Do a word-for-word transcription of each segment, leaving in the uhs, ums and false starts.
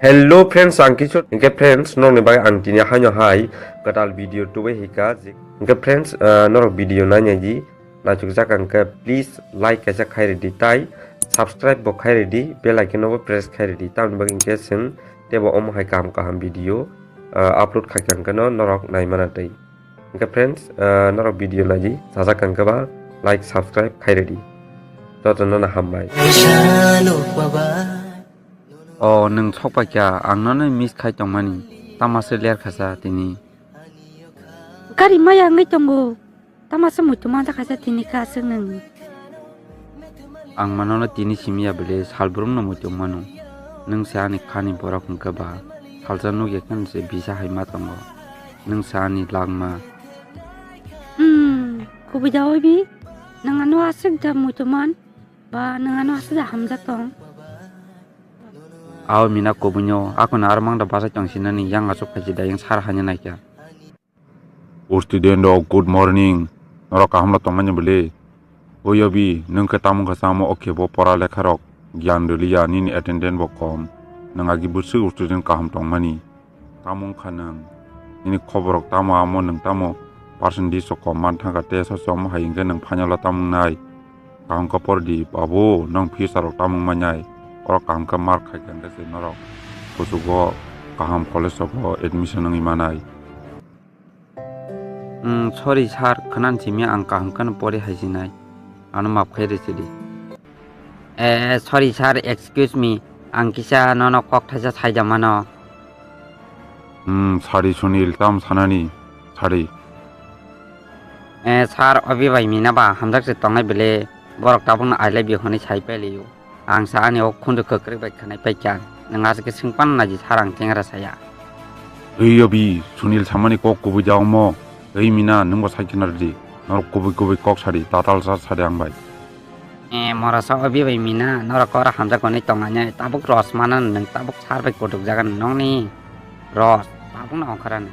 Hello friends, ang Kishore. Hingke friends, norokni bagwi ang tini haino hai kwtal video tubui hika. Hingke friends, ah, norok video nainai di, naisukjak hingke please like kaisa khai ridi tai subscribe bo khai ridi, bell icon no bo press khai ridi. Tamni bagwi hingke chwng tebo omo hai kaham kaham video, ah, upload khaikha hingke no norok naimana tei. Hingke friends, ah, norok video naidi, sajak hingke ba like subscribe khai ridi. Jotono no hambai. O, nwng sok paikha, ang nono miss khai tongmani. Tama se ler khasa tini. Gari maya wngwi tongo. Tama se muitu manjak khaisa tini kha aswk nwng. Ang manono tini simi ya bwle salbrumno muitu mano. Nwng se ani khani borok hwnkhe ba salsa nukya khe se bisa hai ma tongo. Nwng se ani langma. Hmm, kubui da oibi? Nwng ano aswk da muitu man? Ba nwng ano aswk da hamjak tong? Ao mina kubui no, ako no armang da bachai tong sinani yang aswk khaisi da yang sar hanya naikha. O student rok, good morning. Norok kaham no tongmani bwle? O Yobi, nwng khe tamo wngkha samo o khe bo pora lekha rok gyan rwliya, nini attendance bo kom. Nwng agi bwswk o student kaham tongmani. Tamo wngkha nwng? Nini khobor rok tamo, amo nwng tamo percentage rok kom man thangkha, test o chomo hai hwnkhe nwng final o tamo wngnai? Kaham khe por di, babu, nwng future rok tamo wngmani? Oro kaham khe mark khai khe hwnkhe se norok kuchugo kaham college rogo admission wngwi manai. Hmm, sorry sir, khwnan simi ang kaham kheno pori hai sinai. Ano maaf khai rw sidi. Eh, sorry sir, excuse me. Ang kisa nono kok thaisa saida mano. Hmm, sorry Sunil, tam sanani? Sorry. Eh, sir, obi bai mina ba hamjak se tongnai bele. Borok tabukno I love you hwnwi sai pailiyo. Ang sa ani o khundu kwkrwi bai khwnai paikha. Nwng aswk khe swngpan naji sir ang kengra saya. Ei Yobi, Sunil samani kok kubui da omo. Ei mina, nwngbo sai khna rwdi. Norok kubui kubui kok sadi, tatal sar sadi ang bai. Eh, morasa obi bai mina, norok oro hamjak hwnwi tongnainai. Tabuk ros mana nwng tabuk sir bai kutuk jaga nongni. Ros, tabukno ongkharani.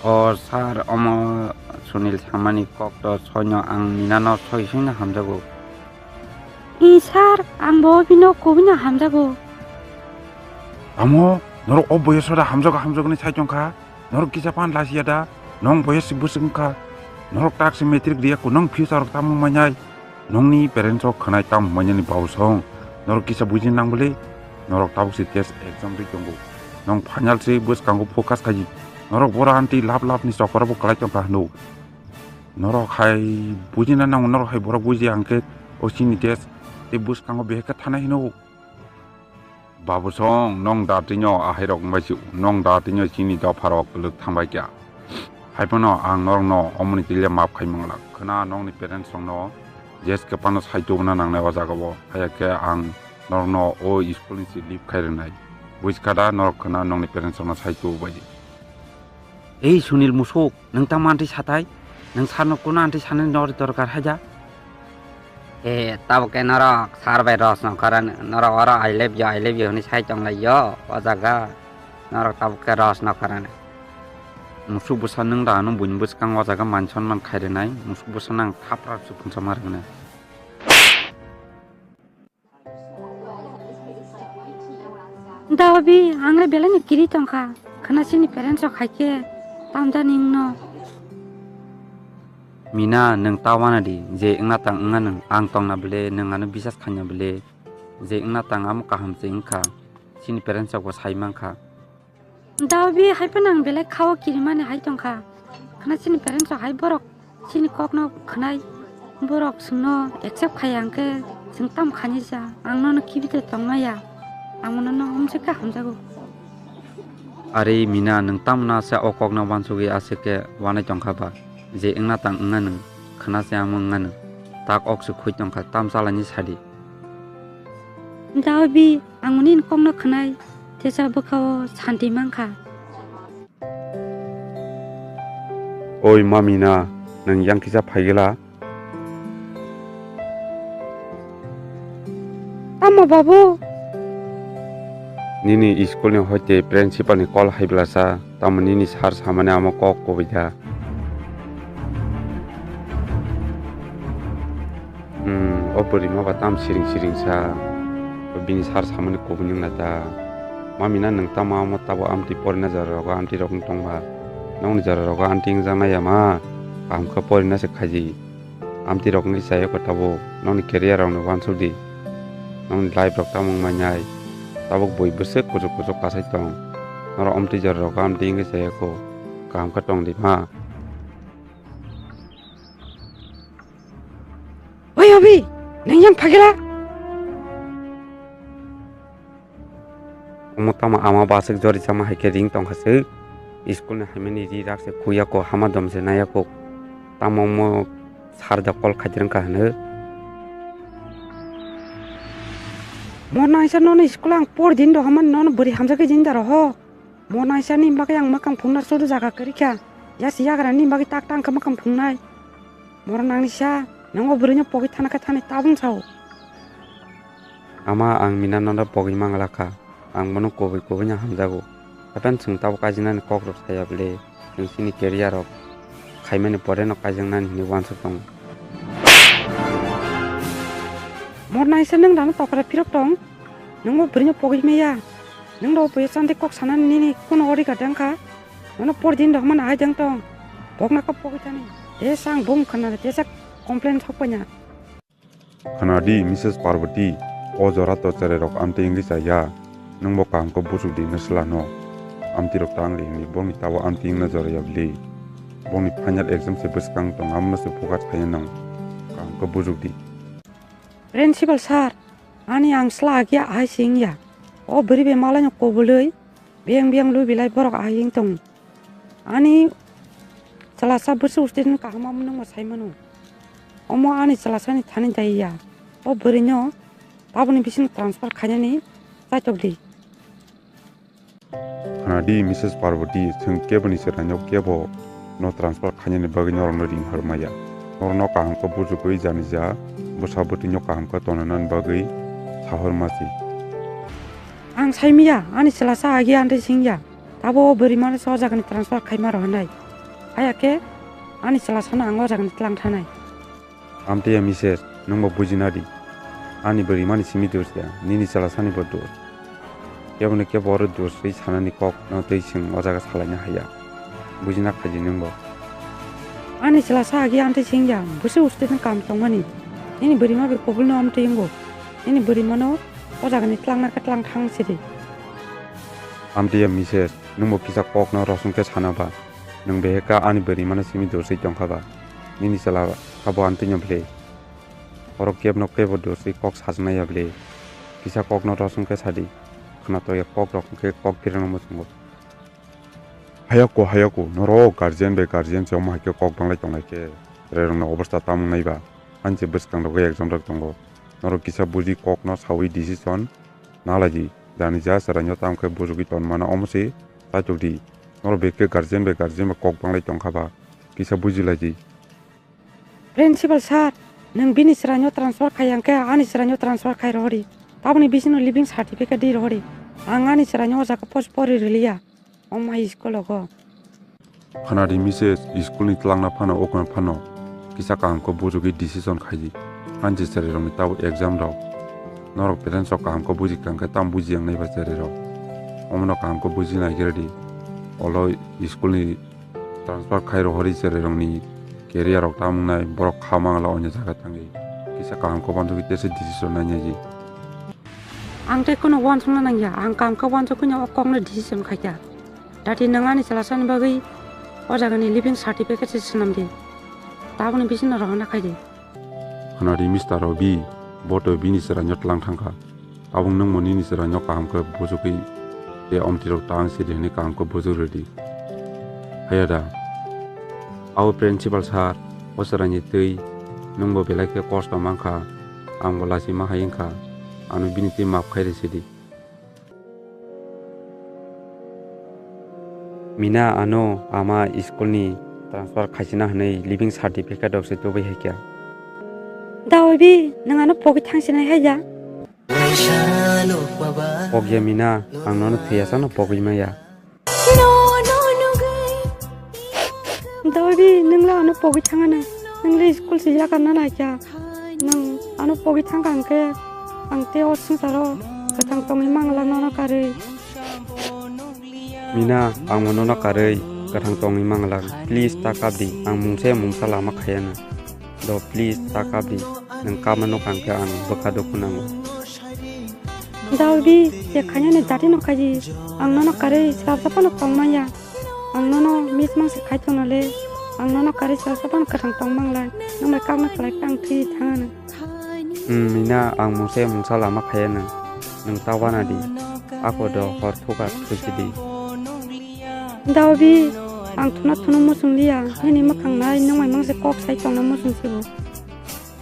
O sir, omo Sunil samani kok to soino ang minano soi soino hamjago. I sir, ang bo bino kubui no hamjago. Amo, norok o boyoso da hamjago hamjago ni sai tongkha. Norok kisa pan lasiya da, nong boyos si bwswk wngkha. Norok tak si matric riya ko nong future rok tamo manai. Nongni parents rok khwnai tamo manani bau song. Norok kisa buji nang bwle. Norok tabuk si test exam ri tongo. Nong final si bwskango focus khaji. Norok bora anti lap lap ni chokora bo kwlai tongkha hwno. Norok hai bujina nango, norok hai borok buji ang khe o chini test tei bwskango behekhe thana hino. Babu song, nong da tino ahairok wngbai si, nong da tino chini dopharok kwlwk thangbai kha. Haiphano ang norokno omoni tile maaf khai manglak. Khwna nongni parents rokno jeske phano sai tubuna nangnai o jagao. Haiya khe ang norokno o school ni si leave khai rwnai. Buiskha da norok khwna nongni parents rokno sai tubu bai di. Ei Sunil musuk, nwng tamo antwi satai? Nwng sarno kuno antwi sanani nori dorkar haja? E, tabuk khe norok sar bai ros nongkhorani, norok oro I love you, I love you hwnwi sai tonglaio o jaga. Norok tabuk khe ros nongkhorani. Musuk bwsa nwng da ano buini bwskango o jaga man sonman khai rwnai, musuk bwsa nang thapra su phungsa ma rwnai. Daobi, ang le belai ni kiri tongkha. Khana chini parents rok hai khe tamjani wngno. Mina, nwng ta wana di, je wngna tang wngna nwng, ang tongna bwle, nwng ano bisas khaina bwle, je wngna tang amo kaham se wngkha, chini parents rok bo sai mankha. Daobi hai phano ang belai khao kirimani hai tongkha. Khna chini parents rok hai borok chini kokno khwnai. Borok chwngno accept khai ang khe chwng tamo khainai cha. Ang nono khibi de tongmaya. Ang nono omswk khe hamjago. Are Mina, nwng tamno asa o kokno wansugwi aswk khe wanai tongkha ba? Je wngna tang wngna nwng, khna se amo wngna nwng. Tak ok se khui tongkha, tam chalaini sadi. Daobi, ang nini kokno khwnai, tesa bwkhao santi mankha. Oi Mamina, nwng yang kisa phaigwla? Tamo babu? Nini school ni hoite principal ni call hai bwlasa, tamo nini sir samani amo kok kubui da. Hmm, o bwrwi ma ba tam siring siring sa. Bini sir samani kubui nung na ta. Ma Mina, nwng tamo amo tabuk amtwi porina jora rogo amtwi rok wng tongba? Nokni jora rogo amtwi wngjaknai ya ma? Kaham khe porina se khaidi. Amtwi rok wngwi chaya kho tabuk. Nokni career rokno uansuk di. Nokni life rok tamo wngmani ai. Tabuk bui bwswk kuchuk kuchuk kasai tong. Norok amtwi jora rogo amtwi wngwi chaya kho. Kaham khe tong di ma. Oi Obi, nwng yang phagila? Omo tamo ama baswk jori chama hai khe ring tongkha se. School ni haimani ri rak se khuya kho, hama dom se naya kho. Tamo omo sir da call khaitwrwng kha hwno. Mo naisa nono school ang por din rohormani nono bwrwi hamjakhe jin da roho. Mo naisa ni bagwi ang mwkhang phungna sudu jaga kwrwi kha. Yasi yagra ni bagwi tak tang khe mwkhang phungnai. Moro nangni sa, nang o bwrwino pogwi thana khe thani tabung sao. Ama, ang Mina nono pogwi mangala kha. Ang bono kubui kubui no hamjago. Hapan chwng tabuk kaijinani kok rok saya bwle, chwng chini career rok khaimani pore no kaijaknani hinwi uansuk tongo. Moro naisa nwng dano tokra phirok tong. Nwng o bwrwino pogwi maya. Nwng rok buya chandi kok sanani nini kuno ori ga dang kha. Nono por din rohormani hai dang tong. Bokna kok pogwi thani. Tesa ang bung khana, tesa complain thok panya. Khana di, Missus Parvati, o jora to cherai rok amtwi wngwi chaya. Nwng bo kaham khe buchuk di, nwsla no. Amtwi rok ta wng di hinwi, bongni tabo amtwi wngna jora ya bwle. Bongni final exam se bwskang tong, amono se focus khaiya nang. Kaham khe buchuk di. Principal sir, ani ang sla agia ahai sing ya. O bwrwi bai malai no kobului, biyang biyang lui bilai borok ahai wng tong. Ani chalasa bwswk student kaham omo nwngbo sai mano. Omo ani chalasani thani dai ya. O bwrwino tabukni bising transfer khainani chaitok di. Khana di, Missus Parvati, chwng keboni chwraino kebo no transfer khainani bagwi norokno ring har maya. Norokno kaham khe bujugwi jani ja bwsa bwtwino kaham khe tongnani bagwi sahor masi. Ang saimiya, ani chalasa agi ante singya. Tabo o bwrwimano se o jagani transfer khaima rw hinai. Haya khe ani chalasano ang o jagani tlang thanai. Amtwi ya Missus, nwng bo bujina di. Ani bwrwimani simi dos ya, nini chalasani bo dos. Keboni kebo oro dos twi sanani kok no twi chwng o jaga salaina haya. Bujina khaidi nwng bo. Ani chalasa agi ante singya, bwswk student kam tongmani. Nini bwrwima bai kubulno amtwi wngo. Nini bwrwimano o jagani tlangna khe tlang thang sidi. Amtwi ya Missus, nwng bo kisa kokno rosong khe sana ba. Nwng beheka ani bwrwimano simi doswi tongkha ba. Nini chwla sabo amtwino bwle. Oro kebno kebo doswi kok sajna ya bwle. Kisa kokno rosong khe sadi. Khwnato ya kok rok hwnkhe kok phirano muchungo. Hayako, hayako, norok guardian bai guardian se omo hai khe kok banglai tonglai khe, chwrairokni obostha tamung nai ba? Ani se bwskang rok exam rok tongo. Norok kisa buji kokno sawi decision na lai di. Jani ja chwraino tamo khe bujugwi ton mano omo se chaitok di. Norok beke guardian bai guardian bai kok banglai tongkha ba? Kisa buji lai di. Principal sir, nwng bini chwraino transfer khai yang khe ani chwraino transfer khai rohori. Taboni bisingno living certificate di rohori. Ang ani chwraino o jaga post pori rwliya. Omo hai school o go. Khana di Missus, school ni tlangna phano okna phano kisa kaham khe bujugwi decision khai di. Ani je chwrairokni tabuk exam rok. Norok parents rok kaham khe buji kha hwnkhe tamo buji yang nai ba chwrairok. Omono kaham khe buji nai khe rw di. Olo school ni transfer khai rohori chwrairokni career rok tamo wngnai, borok kha mangala onyo jaga thangwi. Kisa kaham khe uansugwi tesa decision nai nai di. Ang tei kheno uansukna nangya, ang kaham khe uansuk kheno o kokno decision khaikha. Dati nwng ani chalasani bagwi o jagani living certificate se swnam di. Tabukni bisingno rohorna khai di. Khwnadi Mister Robi, bo to bini chwraino tlang thangkha. Tabuk nwngbo nini chwraino kaham khe bujugwi tei omtwirok ta wng sidi hwnwi kaham khe bujuk rwdi. Haya da? Abo principal sir, o chwraini twi nwngbo belai khe kosto mankha, angbo lachima hai wngkha, ano bini twi map khai rw sidi. Mina ano ama school ni transfer khaisina hwnwi living certificate rok se tubui hai kha. Da Oibi, nwng ano pogwi thangsinai hai ya? Pogya Mina, ang nono thwiyasa no pogwi maya. Dawi, nwng le ano pogwi thangana. Nwng le school se yakarna naikha. Nwng ano pogwi thangkha hwnkhe ang tei o swngcharo kwthang tongwi mangla nono karwi. Mina, ang bo nono karwi kwthang tongwi manglak. Please, ta kap di. Ang mungsa ya mungsa lama khaya na. Do, please, ta kap di. Nwng kapma nuk ang khe ang bwkha dukhu nango. Daudi, je khainani jati no khaidi. Ang nono karwi swrapsa phano tong manya. Ang nono miss mang se khai tongno le. Ang nono karwi swrapsa phano kwthang tong manglak. Nwng bai kapna khlai khe ang thwi thangano. Hmm, Mina, ang mungsa ya mungsa lama khaya nwng. Nwng ta wana di. Ako do hor thuka thusi di. Daudi, ang thuna thuna muchung liya. Nini mwkhang nai nwng bai mangse kok sai tongna muchung sibo.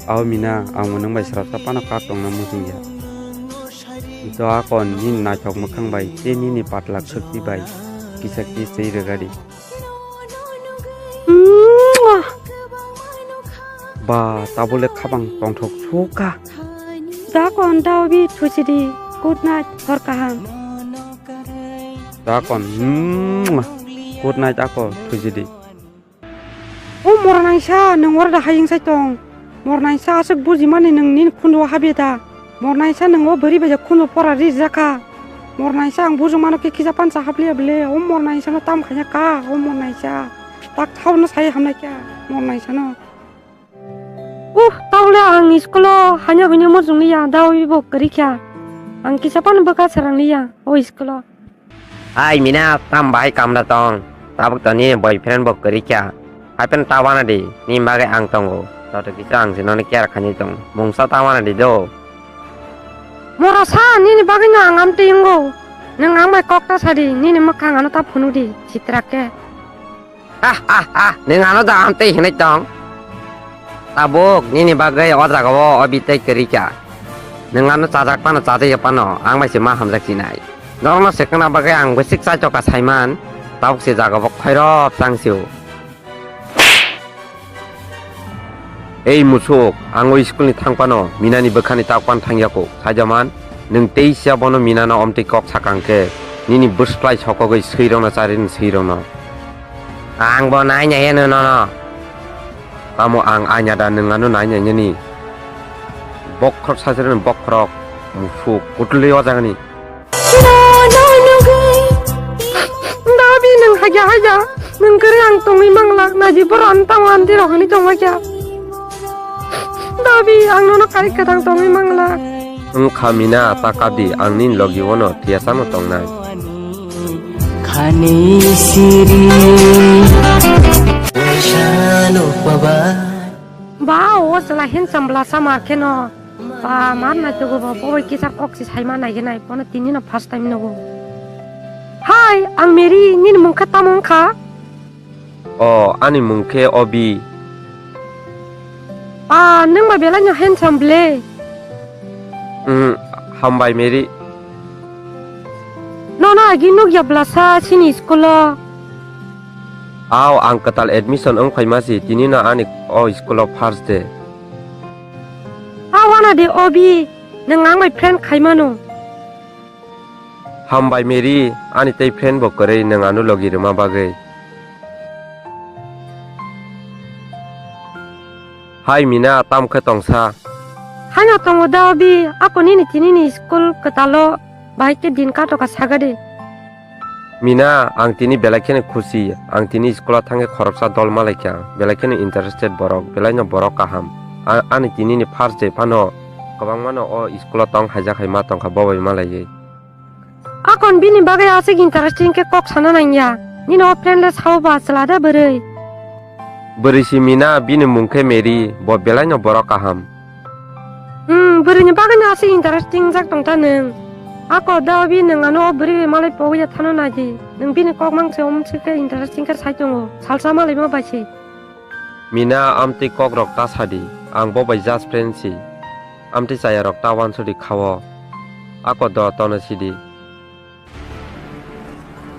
Ao Mina, ang bo nwng bai swrapsa phano kap tongna muchung ya. Do akon nini naithok mwkhang bai tei nini patla khwkti bai kisa kisa swi rwgadi. Mwah! Ba, tabole khabang tongthok suka. Dakon Daudi thusidi, good night, hor kaham. Dakon, mwah! Good night ako thusidi. O mornaisa, nwng oro da hayung sai tong. Mornaisa aswk bujimani nwng nini khundu o habya da. Mornaisa nwng o bwrwi bai khundu pora rijak kha. Mornaisa ang bujung mano khe kisa pansa habliya ble. O mornaisa no tam khaina ka, o mornaisa. Tak thao no sai hamnai kya, mornaisa no. Uh, taule ang school o hanya hanya mojong liya, da ui bo kwrwi kha. Ang kisa pan bwkha serang liya, o school o. Hai Mina, tam bahai kamda tong. Tabuk to nini boyfriend bo kwrwi kha. Hai phano ta wana di, nini bagwi ang tongo. Joto kisa ang se nono care khainai tong. Mungsa ta wana di do. Morasa, nini bagwi no ang amtwi wngo. Nwng ang bai kok ta sadi, nini mwkhang ano ta phunuk di, sitra khe. Ha ha ha, nwng ano da amtwi hinwi tong. Tabuk nini bagwi o jaga o obi tei kwrwi kha. Nwng ano chajak phano chajak ya phano ang bai se ma hamjak sinai. Norokno swkangna bagwi ang bwswk chaitok kha saiman, tabuk se jaga bo khoirop chang sio. Ei musuk, ang o school ni thang phano Minani bwkhani tak pan thang yako, sajaman. Nwng teisa bono Minano omtwi kok sakang khe, nini bwswlai sokogwi swirokno charini swirokno. Ang bo nai nai ano nono. Tamo ang aina da nwng ano nai nai nini. Bokhorok sajrani bokhorok musuk kutulwi o jagani. Dabi nwng haja haja, nwng kwrwi ang tongwi manglak, naji borok ano tamo amtwi rok hinwi tongma kya. Dabi ang nono kari kwthang tongwi manglak. Wngkha Mina, ta kapdi, ang nini logi ono tiyasano tongnai. Khani siri. Ba, o chwla handsome bwlasa mar kheno. Ba, mar naitugo ba, bo bai kisa kok se saima naigenai, bono tini no first time nugo. Hai, ang Mary, nini mung khe tamo wngkha? O, ani mung khe Obi. Ba, nwng ba belai no handsome ble. Hmm, hambai Mary. Nono agi nukya bwlasa chini school o. Ao, ang kwtal admission wng phaima si, tini no ani o school o first day. A wana de Obi, nwng ang bai friend khai mano. Hambai Mary, ani tei friend bo kwrwi nwng ano logi rwma bagwi. Hai Mina, tam khe tongsa? Haino tongo da Obi, ako nini tini ni school kwtalo bahai khe din kato kha saga de. Mina, ang tini belai kheno khusi, ang tini school o thangwi khoroksa dol malaikha, belai kheno interested borok, belai no borok kaham. A-, ani tini ni first day phano kwbangma no o school o tong haijak hai ma tongkha bo bai malaiwi. Akon bini bagwi aswk interesting khe kok sana nangya. Nini o friend le sao ba chwla da bwrwi? Bwrwi si Mina, bini mung khe Mary, bo belai no borok kaham. Hmm, bwrwini bagwi no aswk interesting jak tong ta nwng. Ako da Obi nwng ano o bwrwi bai malai pogwi ya thano naidi. Nwng bini kok mang se om se khe interesting khe sai tongo. Salsa malai ma bai se. Mina, amtwi kokrok ta sadi, ang bo bai just friend si. Amtwi chayarok ta wansudi khao. Ako do tono sidi.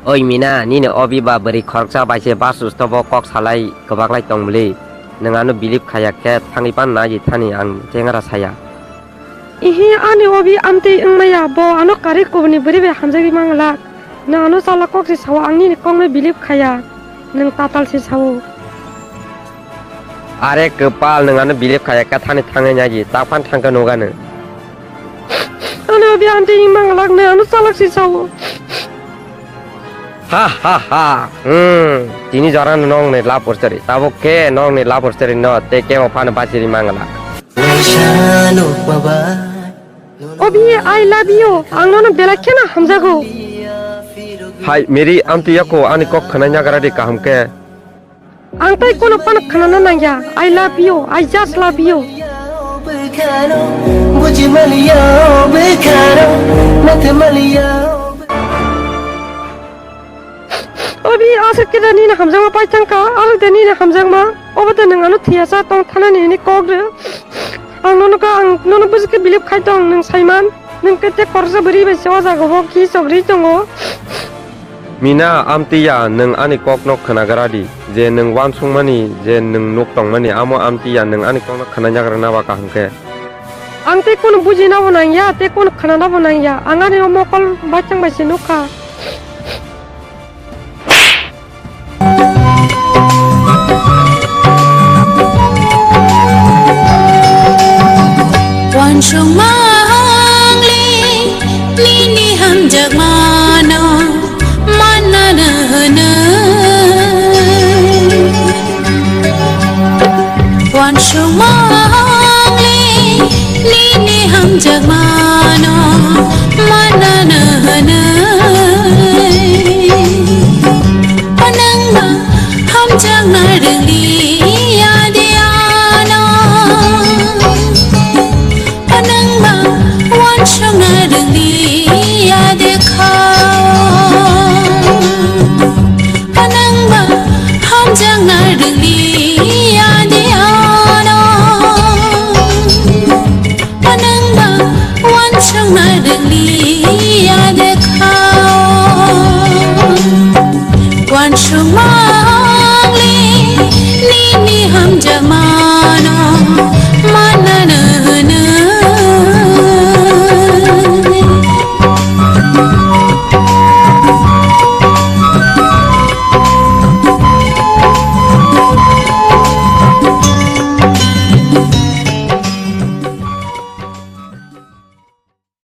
Oi Mina, nini Obi ba bwrwi khoroksa bai se bus stop o kok salai kwbaklai tong bwli. Nwng ano believe khaya khe thangwi pan naidi thani ang chengra saya. Ihi, ani Obi amtwi wngmaya, bo ano karwi kubuni bwrwi bai hamjagwi manglak. Nwng ano chala kok se sao, ang nini kokno believe khaya. Nwng tatal se sao. Are kwpal, nwng ano believe khaya kha thani thangwi naidi, tak phan thangkhe nuga nwng. Ani Obi amtwi wngwi manglak, nwng ano chalak se sao. Ha ha ha. Hmm. Tini jora no nong ni love story. Tabuk khe nong ni love story no te kebo phano bachiri mangala. Obi, I love you. Ang nono belai kheno hamjago. Hai Mary, amtwi yako ani kok khwnai nagra di kaham khe. Ang tai kono phano khwnana nangya. I love you. I just love you. Obi, aswk khe da nini hamjakma pai thangkha, aswk da nini hamjakma. Obo da nwng ano thiyasa tong thanani hini kok rw. Ang nono ka, ang nono bwswk khe believe khai tong, nwng saiman. Nwng khe te korsa bwrwi bai se o jaga o khe chok rwi tongo. Mina, amtwi ya, nwng ani kokno khwnagra di, je nwng uansukmani, je nwng nuk tongmani, amo amtwi ya, nwng ani kokno khwnainagra naba kaham khe. Ang tei kono bujina bo nangya, tei kono khwnana bo nangya. Ang ani o mokol baithang bai se nukha. Uansukma hangli nini hamjakmano manna hwnwi. Uansukma hangli nini hamjakma